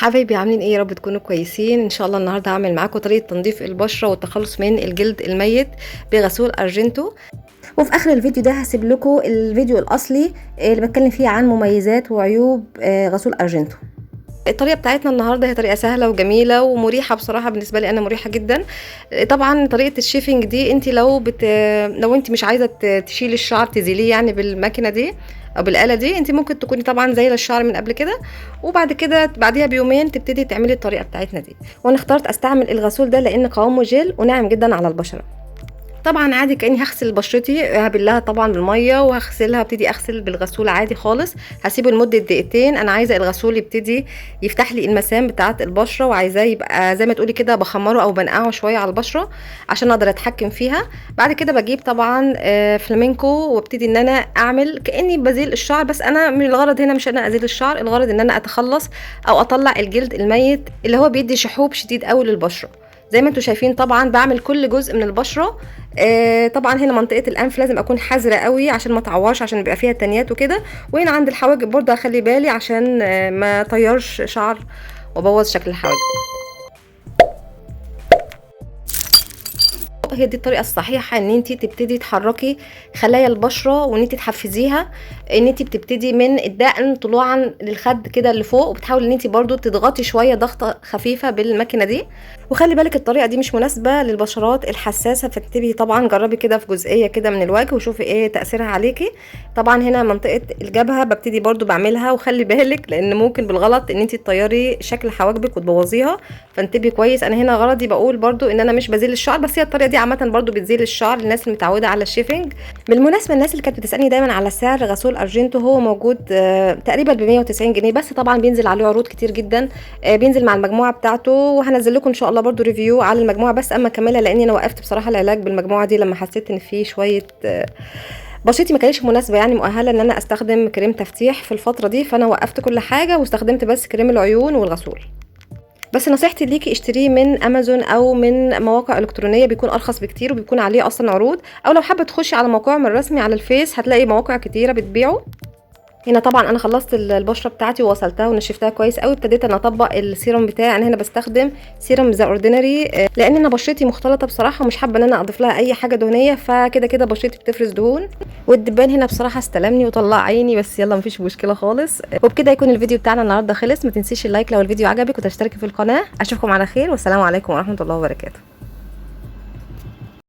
حبايبي عاملين ايه؟ يا رب تكونوا كويسين ان شاء الله. النهارده هعمل معاكم طريقه تنظيف البشرة والتخلص من الجلد الميت بغسول ارجنتو. وفي اخر الفيديو ده هسيب لكم الفيديو الاصلي اللي بتكلم فيه عن مميزات وعيوب غسول ارجنتو. الطريقة بتاعتنا النهارده هي طريقه سهلة وجميلة ومريحه، بصراحة بالنسبة لي انا مريحه جدا. طبعا طريقه ال shaving دي انت لو انت مش عايزه تشيلي الشعر تزيليه يعني بالماكينه دي او بالاله دي، انت ممكن تكوني طبعا زايله الشعر من قبل كده، وبعد كده بعديها بيومين تبتدي تعملي الطريقة بتاعتنا دي. وانا اخترت استعمل الغسول ده لان قوامه جل وناعم جدا على البشرة. طبعا عادي كاني هغسل بشرتي، هبلها طبعا بالمية وهغسلها، ابتدي اغسل بالغسول عادي خالص. هسيبه لمدة دقيقتين. انا عايزه الغسول يبتدي يفتح لي المسام بتاعه البشرة، وعايزاه يبقى زي ما تقولي كده بخمره او بنقعه شوية على البشرة عشان اقدر اتحكم فيها. بعد كده بجيب طبعا فلامينكو وابتدي ان انا اعمل كاني بزيل الشعر، بس انا من الغرض هنا مش انا ازيل الشعر، الغرض ان انا اتخلص او اطلع الجلد الميت اللي هو بيدي شحوب شديد قوي للبشره. زي ما انتم شايفين طبعا بعمل كل جزء من البشرة. طبعا هنا منطقة الانف لازم اكون حذره قوي عشان ما تعورش، عشان بيبقى فيها تنيات وكده. وهنا عند الحواجب برضه اخلي بالي عشان ما طيرش شعر وابوظ شكل الحواجب. هي دي الطريقة الصحيحة ان انت تبتدي تحركي خلايا البشرة وان انت تحفزيها، ان انت بتبتدي من الدقن طلوعا للخد كده اللي فوق، وبتحاولي ان انت برضو تضغطي شوية ضغطه خفيفة بالماكينه دي. وخلي بالك الطريقة دي مش مناسبة للبشرات الحساسة، فانتبهي طبعا، جربي كده في جزئية كده من الوجه وشوفي ايه تاثيرها عليكي. طبعا هنا منطقة الجبهة ببتدي برضو بعملها، وخلي بالك لان ممكن بالغلط ان انت تطيري شكل حواجبك وتبوظيها، فانتبهي كويس. انا هنا غرضي بقول برضو ان انا مش بزيل الشعر، بس هي الطريقة دي عامة برضو بتزيل الشعر للناس اللي متعوده على ال shaving. بالمناسبة الناس اللي كانت بتسالني دايما على سعر غسول ارجنتو، هو موجود تقريبا ب 190 جنيه، بس طبعا بينزل عليه عروض كتير جدا، بينزل مع المجموعة بتاعته، وهنزل لكم ان شاء الله برضو review على المجموعة بس اما اكملها، لاني انا وقفت بصراحة العلاج بالمجموعة دي لما حسيت ان في شوية بشرتي ما كانتش مناسبة، يعني مؤهلة ان انا استخدم كريم تفتيح في الفترة دي، فانا وقفت كل حاجة واستخدمت بس كريم العيون والغسول. بس نصيحتي ليكي اشتريه من امازون او من مواقع الكترونية، بيكون ارخص بكتير وبيكون عليه اصلا عروض، او لو حابة تخشي على موقعهم الرسمي على الفيس هتلاقي مواقع كتيرة بتبيعه. هنا طبعا انا خلصت البشرة بتاعتي ووصلتها ونشفتها كويس قوي، ابتديت انا اطبق السيروم بتاعي. انا هنا بستخدم serum The Ordinary لان انا بشرتي مختلطة بصراحة ومش حابة ان انا اضيف لها اي حاجة دهنية، فكده كده بشرتي بتفرز دهون. والدبان هنا بصراحة استلمني وطلع عيني، بس يلا مفيش مشكلة خالص. وبكده يكون الفيديو بتاعنا النهارده خلص. ما تنسيش ال like لو الفيديو عجبك وتشتركي في القناة. اشوفكم على خير، والسلام عليكم ورحمة الله وبركاته.